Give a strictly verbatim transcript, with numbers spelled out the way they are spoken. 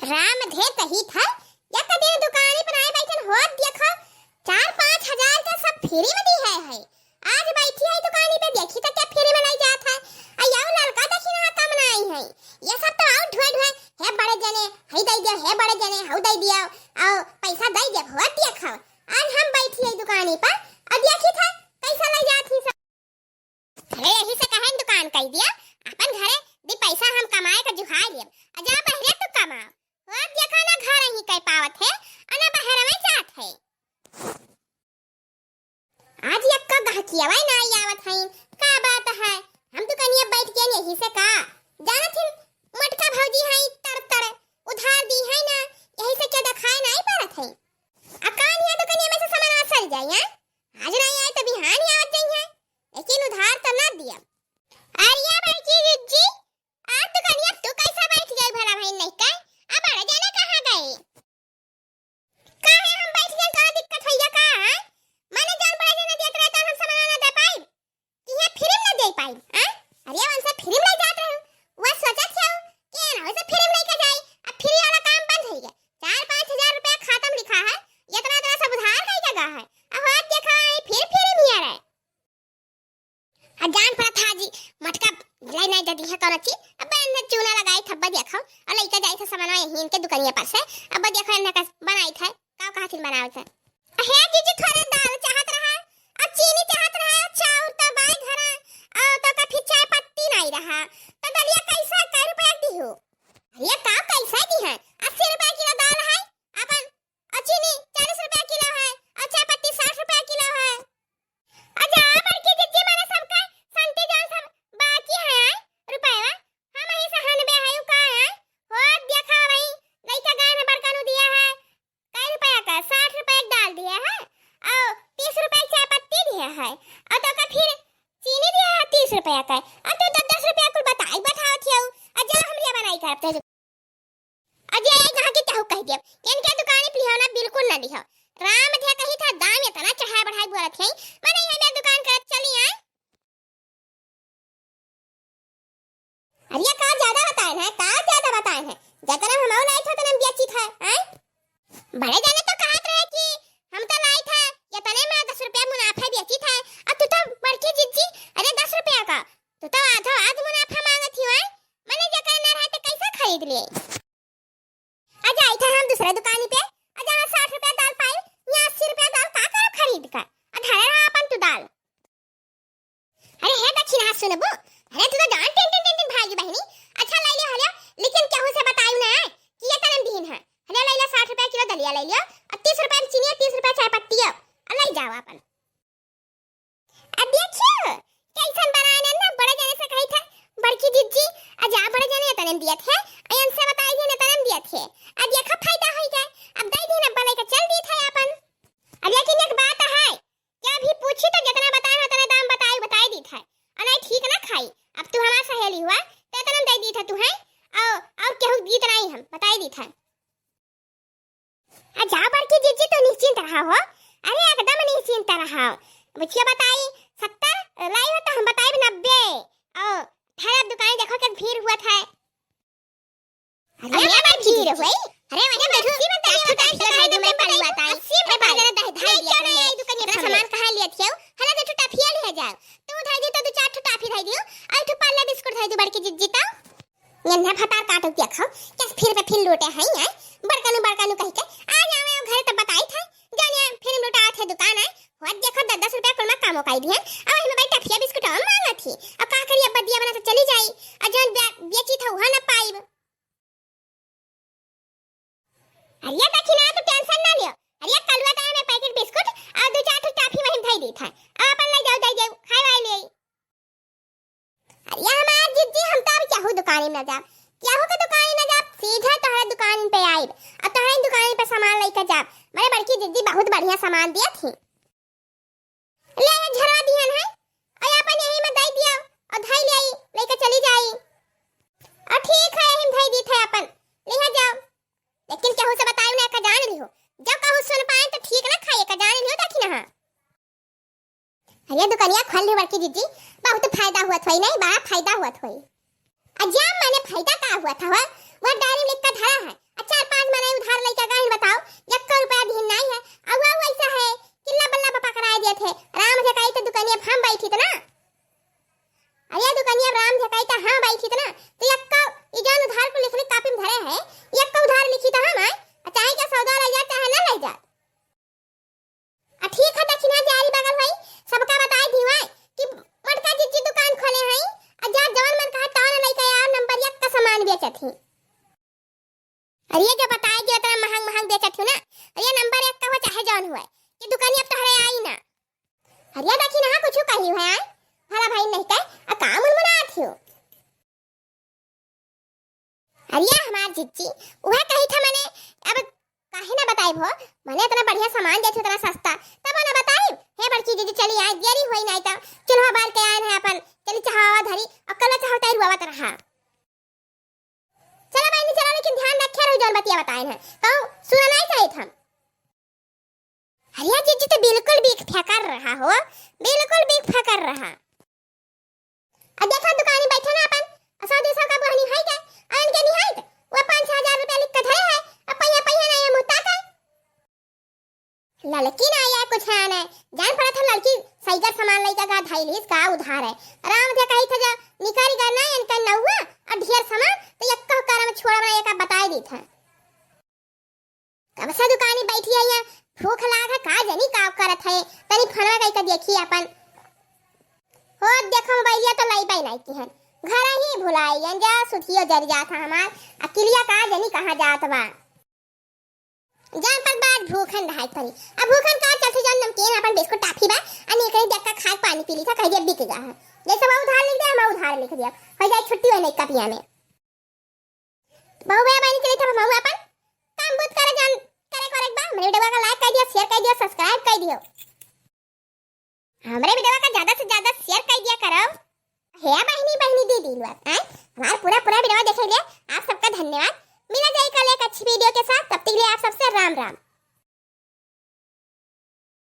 राम धे कही था, एक दिन दुकानी पर आए बैठन होत देखो, चार पाँच हजार का सब फ्री में दी है, है। आज बैठी है दुकानी पे, देखी तो क्या फ्री में लाई जात है। आ याऊ ललका देखी ना कम ना आई है। ये सब तो आउ ढोए ढोए, हे बड़े जने, हई दई दिया, हे बड़े जने, हऊ दई दिया, आओ पैसा दई दे, होत देखो। आज हम बैठी है दुकानी पर, और देखी था कैसा लाई जात ही सब। अरे यही से कहेन दुकान कई दिया, अपन घरे दी पैसा हम कमाए का जुहार लेब। आ जा बहरे तू कमाओ। हो देखा ना घर ही कई पावत है, आ ना बहरवे जात है। आज यक्का गहकियावा ना आवत है, का बात है? हम दुकानिया बैठ गए यही से का? जानत हिन मोटका भौजी है तर तर उधार दी है ना, यही से क्या दिखाए नहीं पड़त है। आ कान हिया दुकानिया में से सामान सर जाए, हैं? आज नहीं आए तो बिहान ही आवत जाई है, लेकिन उधार तो ना दिया। अरे बड़की जिज्जी, आज दुकानिया तू कैसा बैठ गई भला भाई नहीं कह? अब बड़े जने कहाँ गए? काहे हम बैठ गए, का दिक्कत होइया का, हैं? माने जान बड़े जने देत रहे तो हम सामान ना दे पाई? कि यहाँ फ्री में ना दे पाई, हैं? अरे उनसे फ्री में ले जात रहे, वह सोचत हो कि ना उसे फ्री में लेके जाई, अब फ्री वाला काम बंद हो गया। चार पाँच हजार रुपया खाता में लिखा है, इतना इतना सब उधार है जगह है, अब होत देखा है फिर फ्री में आ रहे। आ जान पड़ा था जी, मटका लाई नहीं जदी है कौन अच्छी, अब बहन ने चूना लगाई थब्बा देखो, और लइका जाई था सामान यहीं इनके दुकानिया पर से, अब देखो इन्हें का बनाई था, का कहा थी बनावत है। हे जीजी, थोड़े दाल चाहत रहा, और चीनी चाहत रहा, और चाउर तो बाय घरा, और तो का फिर चाय पत्ती नहीं रहा, तो दलिया कैसा, कै रुपया दी हो? अरे का कैसा दी है? अस्सी रुपया किलो दाल है, अपन, और चीनी चालीस रुपया किलो है, और चाय पत्ती साठ रुपया किलो है। अच्छा, बड़की जिज्जी, माने सबका संती जौन सब बाकी है, रुपया, हम ही सहन बे है, उ का है? हो, देखा वही, लइका गाय में बड़का नु दिया है, कै रुपया का? साठ रुपया के दाल दिया है, और तीस रुपया के चाय पत्ती दिया है, और तो का फिर चीनी दिया है तीस रुपया का, और तू दस दस रुपया कुल बताई बैठावत हो, और जा हम ये बनाई करते। अजय, यहाँ के केहू कह दिया, इनके दुकान पे लिहो ना, बिल्कुल ना लिहो। राम धे कही था, दाम इतना चढ़ाई बढ़ाई बोलत है, माने यहाँ मेरे दुकान कर चली आए। अरे का ज्यादा बताए हैं, का ज्यादा बताए हैं, जतना हम और लाई था, उतना हम बेची था, हैं? बड़े जाने तो कहत रहे कि हम तो लाई था, इतने में दस रुपया मुनाफा बेची था, और तू तो बड़की जिज्जी, अरे दस रुपया का, तू तो आधा आध मुनाफा मांगत ही, हैं? माने जकर ना रहे तो कैसे खरीद ले? आ जाई था हम दूसरे दुकानी पे, आ जहाँ साठ रुपया दाल पाई, यहाँ अस्सी रुपया दाल का करब खरीद कर? आ धरे रहा अपन तू दाल। अरे हे दक्षिणा, सुनबू? अरे तू तो जान टिन टिन टिन टिन भागी बहिनी। अच्छा ले लियो हलियो, लेकिन केहू से बतायू ना कि ये तनन दीन है। हलियो ले लियो, साठ रुपया किलो दलिया ले लियो, और तीस रुपया में चीनी, तीस रुपया चाय पत्ती हो, और ले जाओ अपन। अब देखियो, कैसन बनाए ना, ना बड़े जने से कही था, बड़की जिज्जी, आ जा बड़े जने तनन दिया थे, अयन से बताई थे ना तनन दिया थे। अब देखा फायदा होई गए, अब दे दिन अब लेके चल दी था अपन। अब लेकिन एक बात है, क्या भी पूछी तो जितना बताए उतना दाम बताई, बताई दी था। और नहीं ठीक ना खाई, अब तू हमार सहेली हुआ, तो इतना दे दी था तू है, और, और केहू दीत नहीं हम, बताई दी था। आ जाओ बड़की जिज्जी, तू निश्चिंत रहा हो। अरे एकदम निश्चिंत रहा। बुझिया बताई सत्तर लाई हो तो हम बताइब नब्बे। ओ, फिर अब दुकान देखो के भीड़ हुआ था। अरे अरे भाई भीड़ हुई। अरे अरे बच्ची में तनी बताई तो भाई मैं पहली बात आई। अस्सी में अरे भाई, दे दे, दे दे, दे दे, दे दे, दुकान इतना सामान कहाँ लिया थियो? हला दे ठो टाफिया लिया जाओ। तू उठाई दे तो दो चार ठो टाफी उठाई दियो। आई ठो पार्ले बिस्कुट उठाई दो बड़की जिज्जी तो। ये ना भतार काटो क्या खाओ, क्या फिर पे फिर लोटे हैं, हैं? बड़कानू, बड़कानू कह के, आ जावे घर तब बताई था, जाने फिर लोटा आथे दुकान है, हो देखो दस दस रुपया कुल में कामो काई दिए, अब हमें भाई टफिया बिस्कुट हम मांगा थी, अब का करी, अब बदिया बना तो चली जाई, और जौन बे-, बेची था वहाँ ना पाई। अरे दक्षिणा तो टेंशन ना लियो, अरे कलुआ तो हमें पैकेट बिस्कुट और दो चार ठो टॉफी वहीं धई दी था, अब अपन ले जाओ, दे जाओ, खाए वाले ले। अरे हमार जिज्जी, हम तो अब केहू दुकानी में ना जाब, केहू के दुकानी ना जाब, सीधा तोहरे दुकान पे आइब और तोहरे दुकान पे सामान लेके जाब। मेरे बड़की जिज्जी बहुत बढ़िया सामान दिया थी। ले ये झरवा दिहन है, और अपन यही में दे दिया और धई ले आई, लेके चली जाई। और ठीक है, यही में धई दी थे अपन, ले जाओ। लेकिन केहू से बताई ना, का जान लिहो, जब कहू सुन पाए तो ठीक ना खाइए, का जान लिहो, देखी ना। अरे दुकानिया खोल ली बड़की जिज्जी, बहुत फायदा हुआ थोई नहीं, बड़ा फायदा हुआ थोई। अज्जा माने फायदा का हुआ था हो? वह डायरी में लिख कर धरा है, अच्छा अरे, जब बताए कि इतना महंग महंग बेचत हूँ ना, अरे, नंबर एक का हो चाहे जौन हुए, कि दुकानी अब तोहरे आई ना। अरे, देखी ना, कुछ कही है, आए? भला भाई नहीं कहे, आ काम उनमुना आत हो। अरे, हमार जिज्जी, उहे कही था मने, अब काहे ना बताई भो, मने इतना बढ़िया सामान देत हो, इतना सस्ता, तब ना बताई। हे बड़की जिज्जी, चली आए, देरी होई नहीं तो, चूल्हा बार के आए हैं अपन, चली चढ़ावा धरी, और कल चढ़ावता रुआवत रहा। चला बहिनी, चला, लेकिन ध्यान रखे रहो, जौन बतिया बताए हैं, कहूँ सुना नहीं चाहिए हम। अरे जिज्जी, तो बिल्कुल बिक फेंकर रहा हो, बिल्कुल बिक फेंकर रहा। अब देखा, दुकानी बैठे ना अपन, सौ दो सौ का बहनी है क्या? अन के नहीं है तो, वो पाँच छह हजार रुपया लिख के धरे है, अब पहिया पहिया ना ये मुँह ताका। ललकी ना या कुछ है ना, जान पड़ा था ललकी सही का सामान लइका का धइलिस का उधार है। राम थे कही था जो निकारी का ना इनका नौवा और ढेर सामान, तो एक कह कर में छोड़ा बना एक बताए दी था। कब से दुकानी बैठी है यहाँ, भूख लाग है का जनी का करत है, तनी फनवा कई का देखी अपन। हो देखो मोबाइलिया तो लाई पाई नहीं की है, घर ही भुलाई है, जा सुधियो जर जात है हमार, अकिलिया का जनी कहाँ जात बा। जान पर बाद भूखन रहाई परी। अब भूखन का चलते जौन नमकीन अपन बिस्कुट टाफी बा, आ निकली जक्का खाए पानी पी ली था, कह दिया बिक गया है। जैसे वो उधार लिख दे, हम उधार लिख दिया। हो जाए छुट्टी वही नहीं कपिया में। बहु भैया बहनी चली था हम अपन काम बुत करे जान करे करे बा। मेरे वीडियो का like कर दियो, share कर दियो, subscribe कर दियो। हमरे वीडियो का ज्यादा से ज्यादा share कर दिया करो। हे बहनी बहनी दीदी लोग, आए हमार पूरा पूरा वीडियो देखे लिए आप सबका धन्यवाद। मिला जाए कल एक अच्छी वीडियो के साथ, तब तक के लिए आप सबसे राम राम।